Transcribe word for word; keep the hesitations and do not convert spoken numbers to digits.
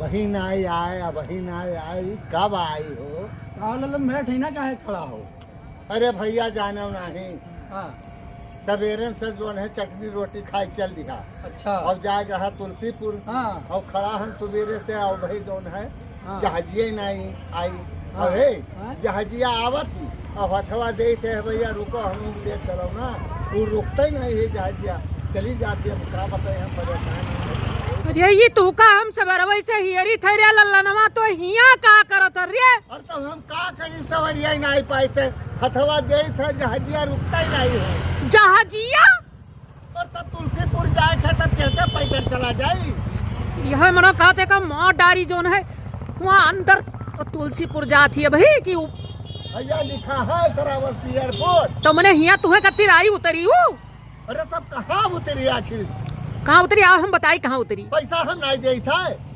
वही नाई आए, अब वही नाई आए, ई कब आई हो? आओ लल्लन भैया, ठेना काहे खड़ा हो? अरे भैया, जानो नाहीं। हाँ। सबेरन से जौन है चटनी रोटी खाए चल दिहा। अच्छा। अब जाए रहा तुलसीपुर। हाँ। अब खड़ा हन सुबेरे से, अब भाई जौन है हाँ। जहाजिया ही नाहीं आई। हाँ। अबे हाँ। जहाजिया आवत ही, अब हथवा देइत है, भैया रुको, हम लोग ले चलो ना, वो रुकते ही नाहीं है जहाजिया, चली जाती है। अब का बताए, हम परेशान हैं। अरे ये तू का, हम सबेरवै से हियरी थे रे, लल्लनवा तो हियाँ का करत है रे? अरे तो हम का करी, सवरिया ही नाहीं पाइत है, हथवा देइत है, जहाजिया रुकता ही नाहीं है। जहाजिया? और तब तुलसीपुर जाए थे, तब कैसे पैदल चला जाई? यह मनो कहते का माँ डारी जौन है, वहाँ अंदर तुलसीपुर जात ही अबही कि उ- भैया लिखा है श्रावस्ती एयरपोर्ट। तो मने हियाँ तुहे कत्ती आई उतरी हूँ? अरे तब कहाँ उतरी आखिर? कहाँ उतरी? आओ हम बताई कहाँ उतरी। पैसा हम नाहीं देइत है।